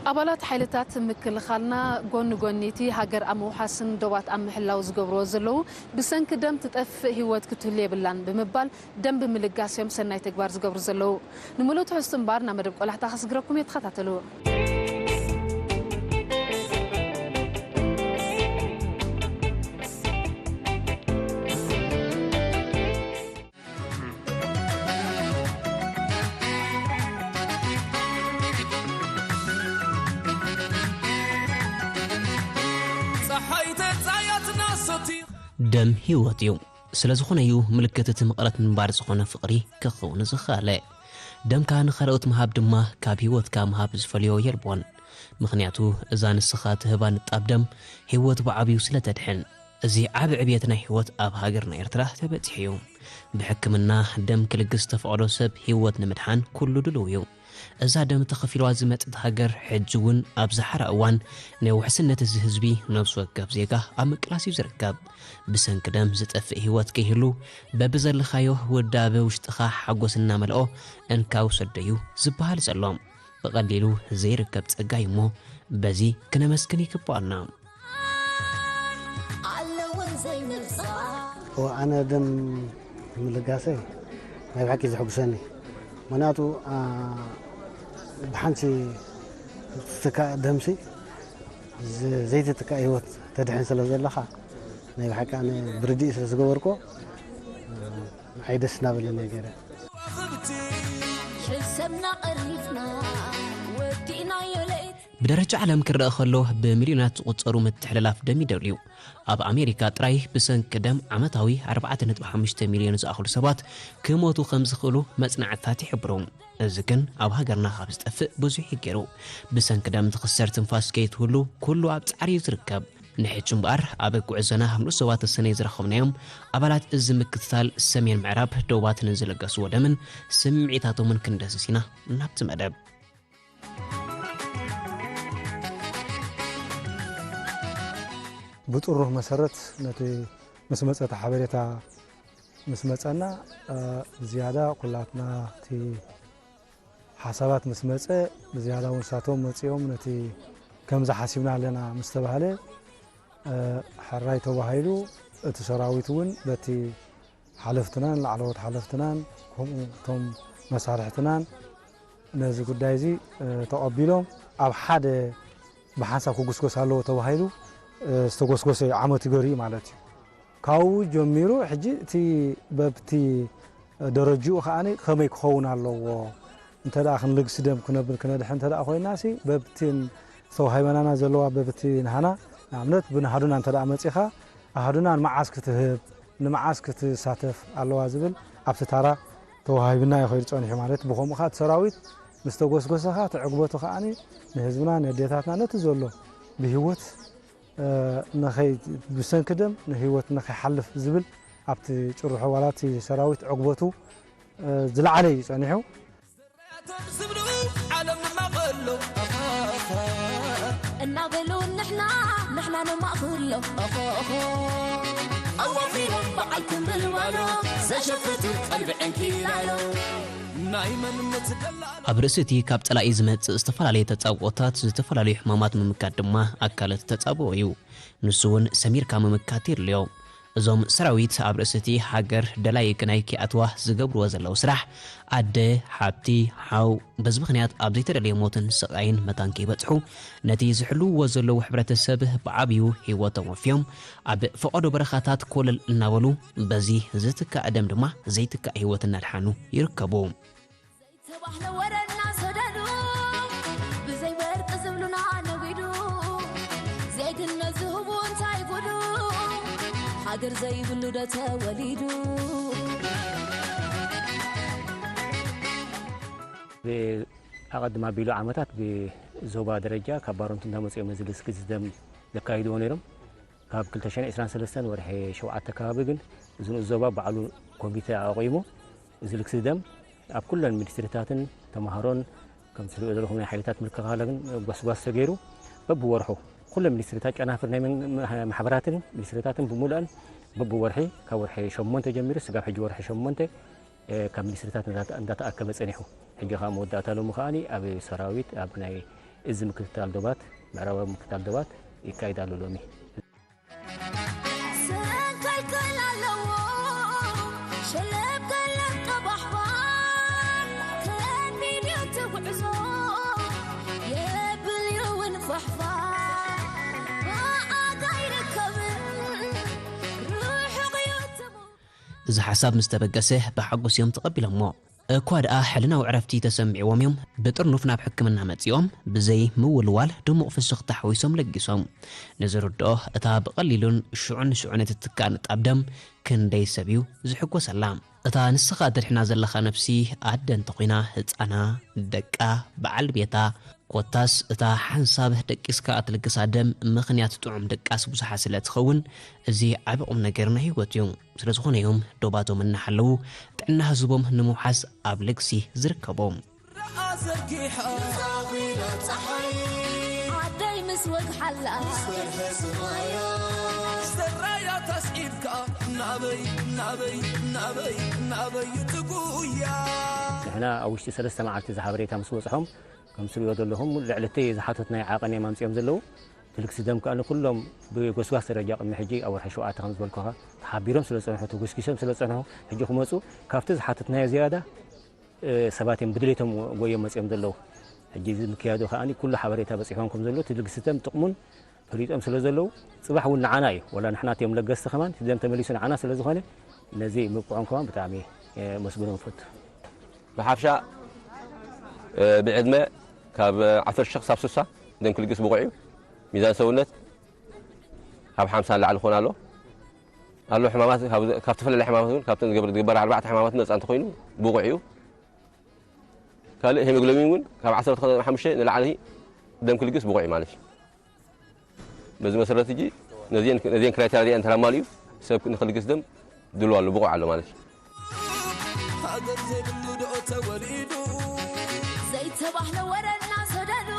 ኣባላት ሓይልታት ምክልኻልና ጎኒ ጎኒ እቲ ሃገር ኣብ ምውሓስን ዶባት ኣብ ምሕላው ዝገብርዎ ዘለዉ፣ ብሰንኪ ደም ትጠፍእ ህይወት ክትህሉ የብላን ብምባል ደም ብምልጋስ እዮም ሰናይ ተግባር ዝገብሩ ዘለዉ። ንምሉእ ትሕዝቱ እምበኣር ናብ መደብ ቆላሕታ ከስግረኩም እየ፣ ተኸታተሉ። ደም ህይወት እዩ። ስለ ዝኾነ እዩ ምልክት እቲ መቐረት ምንባር ዝኾነ ፍቕሪ ክኸውን ዝኸኣለ። ደምካ ንኻልኦት ምሃብ ድማ ካብ ህይወትካ ምሃብ ዝፈልዮ የልቦን። ምኽንያቱ እዛ ንስኻ ትህባ ንጣብ ደም ህይወት ብዓብዩ ስለ ተድሕን። እዚ ዓቢ ዕብየት ናይ ህይወት ኣብ ሃገርና ኤርትራ ተበጺሑ እዩ። ብሕክምና ደም ክልግስ ዝተፈቕዶ ሰብ ህይወት ንምድሓን ኩሉ ድሉው እዩ። እዛ ደም ተኸፊልዋ ዝመጽት ሃገር ሕጂ እውን ኣብ ዝሓራ እዋን ናይ ውሕስነት እዚ ህዝቢ ነብሲ ወከፍ ዜጋ ኣብ ምቅላስ እዩ ዝርከብ። ብሰንኪ ደም ዝጠፍእ ህይወት ከይህሉ በብዘለኻዮ ውዳበ ውሽጥኻ ሓጎስ እናመልኦ እንካ ውሰዶ እዩ ዝበሃል ዘሎ። ብቐሊሉ ዘይርከብ ጸጋ እዩ እሞ በዚ ክነመስግን ይግባኣና። ኣነ ደም ምልጋሰይ ናይ ብሓቂ ዘሕጉሰኒ። ምኽንያቱ ብሓንቲ ትትካእ ደምሲ ዘይትትካእ ህይወት ተድሕን ስለ ዘለኻ ናይ ብሓቂ ኣነ ብርድኢ ስለ ዝገበርኮ ንዓይ ደስ እናበለኒ ገይረ። ብደረጃ ዓለም ክረኣ ከሎ ብሚልዮናት ዝቑጸሩ ምትሕልላፍ ደም ይደልዩ። ኣብ ኣሜሪካ ጥራይ ብሰንኪ ደም ዓመታዊ ኣርባዕተ ነጥቢ ሓሙሽተ ሚልዮን ዝኣኽሉ ሰባት ክሞቱ ከም ዝኽእሉ መጽናዕትታት ይሕብሩ። እዚ ግን ኣብ ሃገርና ካብ ዝጠፍእ ብዙሕ እዩ ገይሩ። ብሰንኪ ደም ትኽሰር ትንፋስ ከይትህሉ ኩሉ ኣብ ጻዕሪ እዩ ዝርከብ። ንሕጂ እምበኣር ኣብ ጉዕዞና ኣብ ንኡስ ዞባ ተሰነይ ዝረኸብናዮም ኣባላት እዚ ምክትታል ሰሜን ምዕራብ ደቡባት ንዝለገስዎ ደምን ስምዒታቶምን ክንደስስ ኢና ናብቲ መደብ። ብጥሩህ መሰረት ነቲ ምስ መጸ እቲ ሓበሬታ ምስ መጸና ብዝያዳ ኩላትና እቲ ሓሳባት ምስ መጸ ብዝያዳ እውን ንሳቶም መጺኦም ነቲ ከምዚ ሓሲብና ኣለና ምስ ተባህለ ሕራይ ተባሂሉ እቲ ሰራዊት እውን በቲ ሓለፍትናን ላዕለዎት ሓለፍትናን ከምኡ እቶም መሳርሕትናን ነዚ ጉዳይ እዚ ተቐቢሎም ኣብ ሓደ ብሓንሳብ ክጉስጎስ ኣለዎ ተባሂሉ ዝተጎስጎሰ ዓመት ገሩ ማለት እዩ። ካብኡ ጀሚሩ ሕጂ እቲ በብቲ ደረጅኡ ከኣ ከመይ ክኸውን ኣለዎ እንተ ደኣ ክንልግሲ ደም ክነብል ክነድሕን እንተ ደኣ ኮይና ሲ በብቲ ዝተዋሂበናና ዘለዋ በብቲ ንሃና ንኣብነት ብንሃዱና እንተ ደኣ መጺኻ ኣሃዱና ንመዓስ ክትህብ ንመዓስ ክትሳተፍ ኣለዋ ዝብል ኣብቲ ታራ ተዋሂብና እዩ ከይዱ ጸኒሑ ማለት ብኸምኡ ከኣ እቲ ሰራዊት ምስ ተጎስጎሰ ከኣ እቲ ዕግበቱ ከኣ ንህዝብና ነዴታትና ነቲ ዘሎ ብህይወት ንኸይ ብሰንኪ ደም ንህይወት ንኸይሓልፍ ዝብል ኣብቲ ጭርሖ ዋላ እቲ ሰራዊት ዕግበቱ ዝለዓለ እዩ ጸኒሑ። እናበሉ ንሕና ንሕና ነማእኽሎ ኣዋፊሮም በዓልኩም ብልባሎ ዘሸፍቱ ቀልቢ ዕንኪላሎ ናይ መንነት ደላ ኣብ ርእሲ እቲ ካብ ጸላኢ ዝመጽእ ዝተፈላለዩ ተጻብኦታት ዝተፈላለዩ ሕማማት ምምካት ድማ ኣካል እቲ ተጻብኦ እዩ። ንሱ እውን ሰሚርካ ምምካት የድልዮ። እዞም ሰራዊት ኣብ ርእሲ እቲ ሃገር ደላይ ግናይ ከይኣትዋ ዝገብርዎ ዘለዉ ስራሕ ኣደ፣ ሓብቲ፣ ሓው በዚ ምኽንያት ኣብ ዘይተደለየ ሞትን ስቓይን መታን ከይበጽሑ ነቲ ዝሕልውዎ ዘለዉ ሕብረተሰብ ብዓብዩ ህይወቶም ወፍዮም ኣብ ፈቐዶ በረኻታት ኮለል እናበሉ በዚ ዝትካእ ደም ድማ ዘይትካእ ህይወት እናድሓኑ ይርከቡ። ዘይተባህለ ወረ እናሰደዱ ብዘይ ወርቂ ዝብሉና ነጒዱ ዜግነት ዝህቡ እንታይ ጉዱ ሃገር ዘይብሉ ዶ ተወሊዱ። ኣቐድም ኣቢሉ ዓመታት ብዞባ ደረጃ ካብ ባሮንት እንዳመፅኦም እዚ ልስግስ ደም ዘካይድዎ ነይሮም። ካብ ክልተ ሽሕን ዕስራን ሰለስተን ወርሒ ሸውዓተ ከባቢ ግን እዚ ንኡስ ዞባ ባዕሉ ኮሚተ ኣቑሙ እዚ ልግሲ ደም ኣብ ኩለን ሚኒስትሪታትን ተምሃሮን ከም ትሪኦ ዘለኹም ናይ ሓይልታት ምክልኻልን ጓስጓስ ተገይሩ በብወርሑ ኩለን ሚኒስትሪታት ጨናፍር ናይ ማሕበራትን ሚኒስትሪታትን ብምሉኣን በብወርሒ ካብ ወርሒ ሸሞንተ ጀሚሩ ስጋብ ሕጂ ወርሒ ሸሞንተ ካብ ሚኒስትሪታት እንዳተኣከበ ጸኒሑ። ሕጂ ከኣ መወዳእታ ሎሚ ከኣ ኣብ ሰራዊት ኣብ ናይ እዚ ምክትታል ዶባት፣ ምዕራባዊ ምክትታል ዶባት ይካይድ ኣሎ ሎሚ። ሰንከልከል ኣለዎ ሸለብ ገለብ ቀባሕባር ከሚድ እዩ እቲ ጉዕዞ የብል እውን ፋሕፋር ብኣጋ ይርከብን ርሑቕ እዩ እቲ እዚ ሓሳብ ምስ ተበገሰ ብሓጎስ እዮም ተቐቢሎሞ። እኳ ደኣ ሕልናዊ ዕረፍቲ ተሰሚዕዎም እዮም ብጥርኑፍ ናብ ሕክምና መጺኦም ብዘይ ምውልዋል ድሙቕ ፍሽኽታ ሓዊሶም ለጊሶም። ንዝርድኦ እታ ብቐሊሉን ሽዑን ሽዑን እትትካእ ንጣብ ደም ክንደይ ሰብ እዩ ዝሕጎሰላ። እታ ንስኻ ተድሕና ዘለኻ ነፍሲ ኣደ እንተኾይና ህጻና፣ ደቃ፣ በዓል ቤታ፣ ኮታስ እታ ሓንሳብ ደቂስካ እትልግሳ ደም ምኽንያት ጥዑም ድቃስ ብዙሓት ስለ ትኸውን እዚ ዓቢ ቁም ነገር ናይ ህይወት እዩ። ስለ ዝኾነ እዮም ዶባቶም እናሓለዉ ጥዕና ህዝቦም ንምውሓስ ኣብ ልግሲ ዝርከቡ። ርኣ ዘርጊሓ ጸሓይ ዓደይ ምስ ወግሓላ በርሀ ሰማያ ዘራያ ታስዒብካ ናበይ ናበይ ናበይ ናበይ ትጉያ ንሕና ኣብ ውሽጢ ሰለስተ መዓልቲ እዚ ሓበሬታ ምስ በፅሖም ከም ትሪኦ ዘለኹም ልዕሊ እቲ ዝሓተትናዮ ዓቐን እዮም ኣምፂኦም ዘለዉ። ትልግሲ ደም ከኣ ንኩሎም ብጎስጓስ ደረጃ ቅድሚ ሕጂ ኣብ ወርሒ ሸውዓተ ከም ዝበልኩኻ ተሓቢሮም ስለ ዝጸንሑ ተጎስጒሶም ስለ ዝጸንሑ ሕጂ ክመጹ ካብቲ ዝሓተትናዮ ዝያዳ ሰባት እዮም ብድሌቶም ጎዮም መጺኦም ዘለዉ። ሕጂ እዚ ምክያዱ ከኣ ኩሉ ሓበሬታ በጺሖም ከም ዘለዉ ትልግሲ ደም ጥቕሙን ፈሊጦም ስለ ዘለዉ ጽባሕ እውን ንዓና እዩ ወላ ንሕና እዮም ለገስቲ ከማን እቲ ደም ተመሊሱ ንዓና ስለ ዝኾነ ነዚ ምብቅዖም ከማን ብጣዕሚ መስግኖም ፈቱ። ብሓፍሻ ብዕድመ ካብ ዓሰርተ ሽሕ ክሳብ ስሳ ደም ክልግስ ብቑዕ እዩ። ሚዛን ሰውነት ካብ ሓምሳ ንላዕሊ ክኾን ኣሎ ኣሎ ሕማማት ካብ ተፈላለየ ሕማማት እውን ካብተን ዝገበር ዝግበር ኣርባዕተ ሕማማት ነፃ እንተኮይኑ ብቑዕ እዩ። ካልእ ሄሞግሎቢን እውን ካብ ዓሰርተ ሓሙሽተ ንላዕሊ ደም ክልግስ ብቑዕ እዩ ማለት እዩ። በዚ መሰረት እጂ ነዚን ነዚን ክራይተሪያ እዚኣን ተላማሊኡ ሰብ ንክልግስ ደም ድሉ ኣሎ ብቑዕ ኣሎ ማለት እዩ። ሃገር ዘይብሉ ዶ ተወሊዱ ዘይተባህለ ወረ እናሰደዱ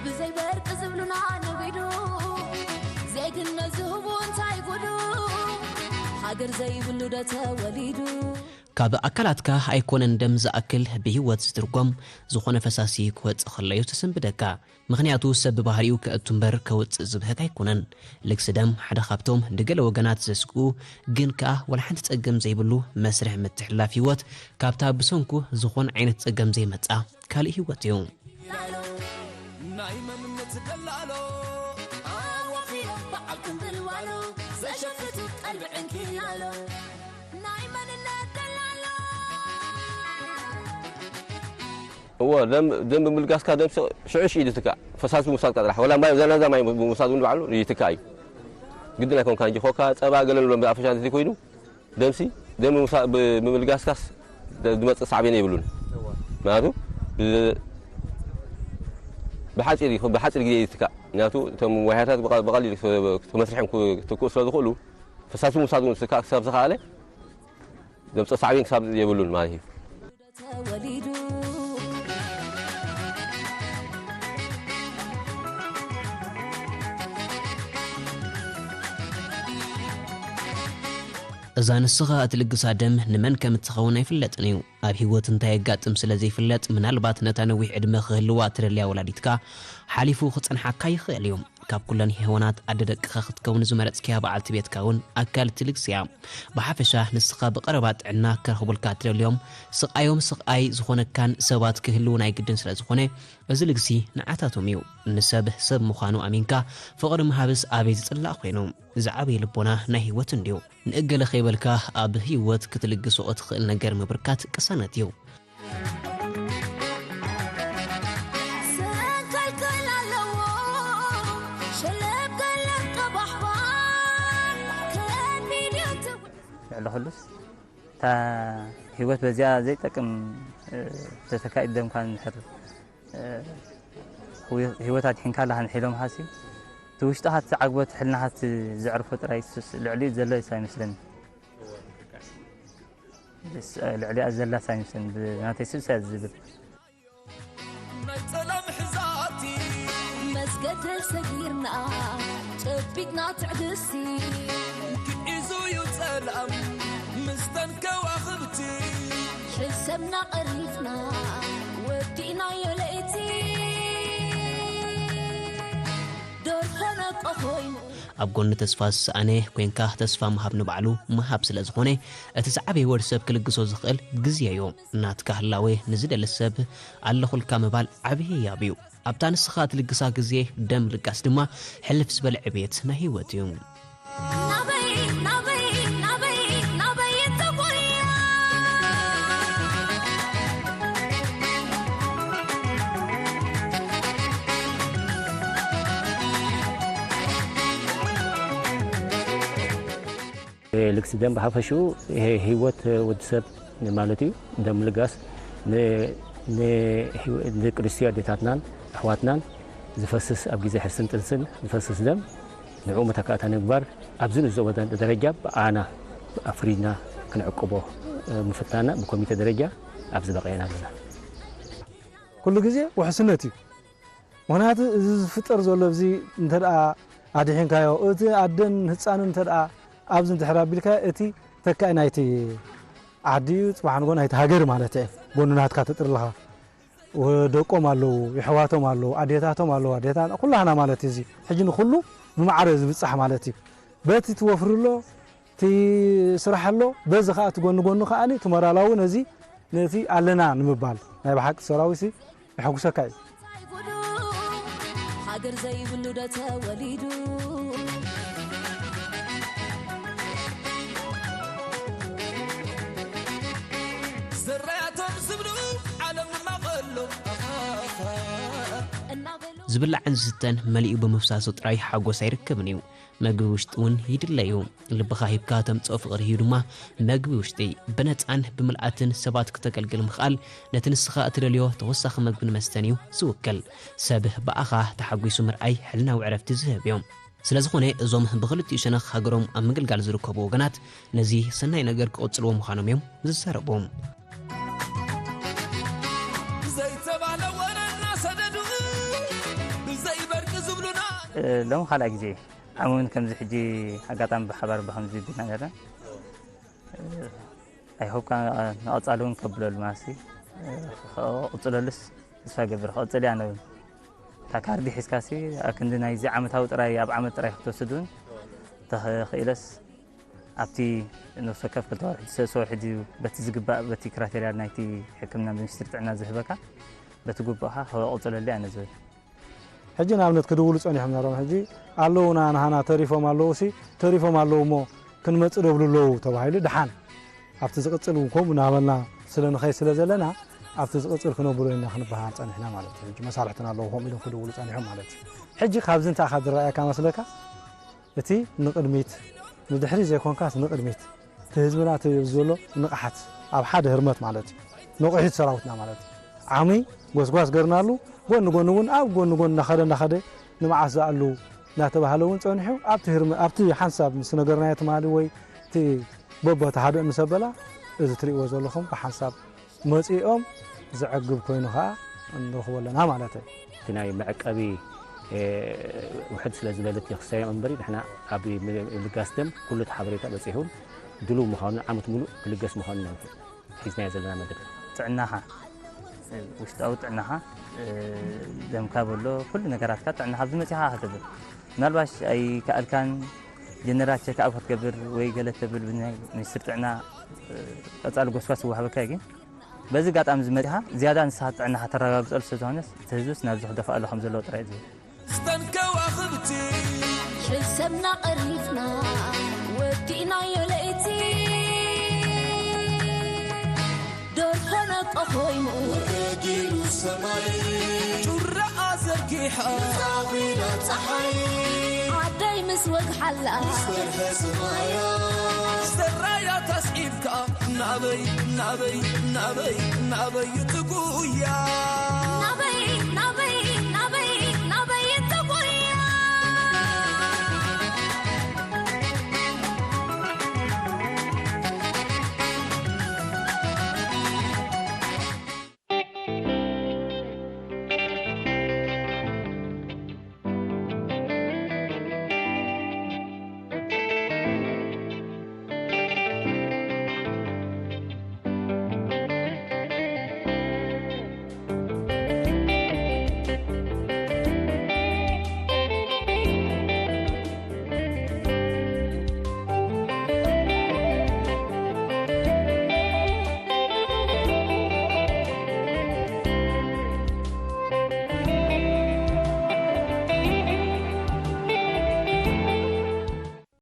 ብዘይ በርቂ ዝብሉና ነቢዱ ዜግነት ዝህቡ እንታይ ጉዱ ሃገር ዘይብሉ ዶ ተወሊዱ ካብ ኣካላትካ ኣይኮነን ደም ዝኣክል ብህይወት ዝትርጎም ዝኾነ ፈሳሲ ክወጽእ ከለዩ ተሰንብደካ። ምኽንያቱ ሰብ ብባህሪኡ ከእቱ እምበር ከውጽእ ዝብህግ ኣይኮነን። ልግሲ ደም ሓደ ካብቶም ንገለ ወገናት ዘስግኡ ግን ከኣ ወላ ሓንቲ ጸገም ዘይብሉ መስርሕ ምትሕልላፍ ህይወት ካብታ ብሰንኩ ዝኾን ዓይነት ጸገም ዘይመጻ ካልእ ህይወት እዩ። ናይ መንነት ደላሎ ኣዋኺሎም በዓል ቅንብልዋሎ ዘሸፍቱ ቀልቢ ዕንኪላሎ ናይ መንነት ደላሎ እዎ ደም ደም ብምልጋስካ ደም ሽዑ ሽዑ ይትካእ ፈሳሲ ብምውሳድ ጥራሕ ወላ ማይ ዘናዛ ማይ ብምውሳድ እውን ባዕሉ ይትካእ እዩ። ግድን ኣይኮንካ እንጂ ኮካ ጸባ ገለ ንብሎም ብኣፈሻ እንተዘይኮይኑ ደምሲ ደም ብምልጋስካስ ዝመፅእ ሳዕቤን የብሉን። ምክንያቱ ብሓፂር ብሓፂር ግዜ ይትካእ። ምክንያቱ እቶም ዋህያታት ብቐሊሉ ተመስርሖም ክትክኡ ስለ ዝኽእሉ ፈሳሲ ምውሳድ እውን ክሳብ ዝኸኣለ ዘምፅእ ሳዕቤን ክሳብ የብሉን ማለት እዩ። ተወሊዱ እዛ ንስኻ እትልግሳ ደም ንመን ከም እትኸውን ኣይፍለጥን እዩ። ኣብ ህይወት እንታይ የጋጥም ስለ ዘይፍለጥ ምናልባት ነታ ነዊሕ ዕድመ ክህልዋ እትደልያ ወላዲትካ ሓሊፉ ክጸንሓካ ይኽእል እዩ። ካብ ኩለን ሄዋናት ኣደ ደቅኻ ክትከውን ዝመረጽክያ በዓልቲ ቤትካ እውን ኣካል እቲ ልግሲ እያ። ብሓፈሻ ንስኻ ብቐረባ ጥዕና ከረኽቡልካ እትደልዮም ስቓዮም ስቓይ ዝኾነካን ሰባት ክህልዉ ናይ ግድን ስለ ዝኾነ እዚ ልግሲ ንዓታቶም እዩ። ንሰብ ሰብ ምዃኑ ኣሚንካ ፍቕሪ ምሃብስ ኣበይ ዝጽላእ ኮይኑ። ዝዓበየ ልቦና ናይ ህይወት እንድዩ። ንእገለ ከይበልካ ኣብ ህይወት ክትልግሶ እትኽእል ነገር ምብርካት ቅሳነት እዩ። ሰንከልከል ኣለዎ ሸለብ ገለብ ቀባሕባር ከሚድ እዩ ትጉ ልዕሊ ኩሉስ እታ ህይወት በዚኣ ዘይጠቅም ተተካኢት ደምኳ እንድሕር ህይወት ኣድሒንካ ኣለኻ ንሒሎም ሃሲ እቲ ውሽጥኻ እቲ ዓግቦት ሕልናኻ እቲ ዘዕርፎ ጥራይ እሱስ ልዕሊኡ ዘሎ ይስ ኣይመስለኒ ልዕሊኣ ዘላስ ኣይመስለኒ ብናተይ ስብስ እያ ዝብል ናይ ጸላም ሕዛቲ መስገደ ሰጊርና ጨቢጥና ትዕግስቲ ክዒዙ እዩ ጸላም ምስተን ከዋኽብቲ ሕሰብና ቀሪፍና ወዲእናዮ ለይቲ ኣብ ጎኒ ተስፋ ዝሰኣነ ኮንካ ተስፋ ምሃብ ንባዕሉ ምሃብ ስለ ዝኾነ፣ እቲ ዝዓበየ ወዲ ሰብ ክልግሶ ዝኽእል ግዜ እዩ። ናትካ ህላዌ ንዝደሊ ሰብ ኣለኹልካ ምባል ዓብዪ ህያብ እዩ። ኣብታ ንስኻ ትልግሳ ግዜ ደም ምልጋስ ድማ ሕልፍ ዝበለ ዕብየት ናይ ህይወት እዩ። ናበይ ናበይ ናበይ ናበይ ተጎያ። ልግሲ ደም ብሓፈሽኡ ይሄ ህይወት ወዲ ሰብ ማለት እዩ። ደም ምልጋስ ን- ን- ንቅድስቲ ኣዴታትናን ኣሕዋትናን ዝፈስስ ኣብ ግዜ ሕርስን ጥንስን ዝፈስስ ደም ንዕኡ መተካእታ ንምግባር ኣብዚ ንዘበ ደረጃ ብኣና ኣፍሪድና ክንዕቅቦ ምፍታና ብኮሚቴ ደረጃ ኣብዚ በቂዕና ኣለና። ኩሉ ግዜ ውሕስነት እዩ። ምኽንያቱ እዚ ዝፍጠር ዘሎ እዚ እንተ ደኣ ኣድሒንካዮ እቲ ኣደን ህፃንን እንተ ደኣ ኣብዚ እንድሕር ኣቢልካዮ እቲ ተካኢ ናይቲ ዓዲ እዩ፣ ፅባሕ ንጎ ናይቲ ሃገር ማለት እየ። ጎኑ ናትካ ትጥሪ ኣለኻ። ደቆም ኣለዉ፣ የሕዋቶም ኣለዉ፣ ኣዴታቶም ኣለዉ፣ ኣዴታት ኩላህና ማለት እዩ። እዚ ሕጂ ንኩሉ ብማዕረ ዝብፃሕ ማለት እዩ። በቲ ትወፍርሎ እቲ ስራሕ ኣሎ፣ በዚ ከዓ እቲ ጎኒ ጎኒ ከዓ እቲ ሞራላዊ ነዚ ነቲ ኣለና ንምባል ናይ ብሓቂ ሰራዊት የሐጉሰካ እዩ። ሃገር ዘይብሉ ዶ ተወሊዱ። ዘራያቶም ዝብሉ ዓለም ድማ ቀሎ ዝብላዕን ዝስተን መሊኡ ብምፍሳሱ ጥራይ ሓጎስ ኣይርከብን እዩ። መግቢ ውሽጢ እውን ይድለ እዩ። ልብኻ ሂብካ ተምፅኦ ፍቕሪ እዩ ድማ መግቢ ውሽጢ። ብነፃን ብምልኣትን ሰባት ክተገልግል ምኽኣል ነቲ ንስኻ እትደልዮ ተወሳኺ መግብን መስተን እዩ ዝውክል። ሰብ ብኣኻ ተሓጒሱ ምርኣይ ሕልናዊ ዕረፍቲ ዝህብ እዩ። ስለዝኾነ እዞም ብኽልቲኡ ሸነኽ ሃገሮም ኣብ ምግልጋል ዝርከቡ ወገናት ነዚ ሰናይ ነገር ክቕጽልዎ ምዃኖም እዮም ዝዛረቡ። ዘይተባለ ወረ እናሰደዱ ብዘይበርቂ ዝብሉና ሎም ካልኣይ ግዜ ዓመውን ከምዚ ሕጂ ኣጋጣሚ ብሓባር ብከምዚ ቢልና ነረ ኣይሆብካ ንቐጻሊ እውን ከብለሉ ማሲ ክቕጽለሉስ ተስፋ ገብር ክቕጽል እያ ነብል እታ ካርዲ ሒዝካሲ ኣክንዲ ናይዚ ዓመታዊ ጥራይ ኣብ ዓመት ጥራይ ክትወስድ እውን ተኽኢለስ ኣብቲ ነፍሲ ወከፍ ክልተ ወርሒ ዝሰሶ ሕጂ በቲ ዝግባእ በቲ ክራቴርያ ናይቲ ሕክምና ሚኒስትሪ ጥዕና ዝህበካ በቲ ጉባእኻ ክቕጽለሉ እያ ነዝብል ሕጂ ንኣብነት ክድውሉ ጸኒሖም ነሮም ሕጂ ኣለውና ንሃና ተሪፎም ኣለዉ ሲ ተሪፎም ኣለዉ እሞ ክንመጽእ ደብሉ ኣለዉ ተባሂሉ ድሓን ኣብቲ ዝቕጽል እውን ከምኡ እናበልና ስለ ንኸይ ስለ ዘለና ኣብቲ ዝቕጽል ክነብሩ ኢና ክንበሃል ጸኒሕና ማለት እዩ። ሕጂ መሳርሕትና ኣለዉ ከምኡ ኢሎም ክድውሉ ጸኒሖም ማለት እዩ። ሕጂ ካብዚ እንታይ ኢኻ ዝረኣየካ መስለካ? እቲ ንቕድሚት ንድሕሪት ዘይኮንካስ ንቕድሚት እቲ ህዝብና እቲ ዘሎ ንቕሓት ኣብ ሓደ ህርመት ማለት እዩ። ነቑሒት ሰራዊትና ማለት እዩ። ዓሚ ጎስጓስ ገርናሉ ጎኒ ጎኒ እውን ኣብ ጎኒ ጎኒ እናኸደ እናኸደ ንመዓስ ዝኣሉ እናተባህለ እውን ጸኒሑ ኣብቲ ህርመ ኣብቲ ሓንሳብ ምስ ነገርናዮ ትማሊ ወይ እቲ በቦታ ሃደእ ምስ ኣበላ እዚ ትርእይዎ ዘለኹም ብሓንሳብ መጺኦም ዘዕግብ ኮይኑ ኸዓ ንረኽቦ ኣለና ማለት እዩ። እቲ ናይ መዕቀቢ ውሕድ ስለ ዝበለት ይኽሰዮ እምበሪ ንሕና ኣብ ምልጋስ ደም ኩሉ እቲ ሓበሬታ በፂሑን ድሉው ምዃኑን ዓመት ሙሉእ ክልገስ ምዃኑን ኢና ሒዝናዮ ዘለና መደብ። ጥዕናኻ ውሽጣዊ ጥዕናኻ ደምካ በሎ ኩሉ ነገራትካ ጥዕናኻ ኣብዚ መፂኻ ክትብል ምናልባሽ ኣይከኣልካን ጀነራል ቸክኣፕ ክትገብር ወይ ገለ ተብል ብናይ ሚኒስትር ጥዕና ቀፃሊ ጎስጓስ ዝወሃበካ እዩ ግን በዚ ኣጋጣሚ እዚ መፂኻ ዝያዳ ንስኻ ጥዕናኻ ተረጋግፀሉ ስለዝኾነስ እቲ ህዝብስ ናብዚ ክደፋኣሉ ከም ዘለዎ ጥራይ እዩ ዝብል። እስተን ከዋኽብቲ ሕሰብና ቀሪፍና ወዲእናዮ ለይቲ ደርፎ ነቀ ኮይኑ ወረዲሉ ሰማይ ጩራኣ ዘርጊሓ ዛዊላ ፀሓይ ዓደይ ምስ ወግሓላ በርሀ ሰማያ ዘራያ ታስዒብካ ናበይ ናበይ ናበይ ናበይ ትጉያ ናበይ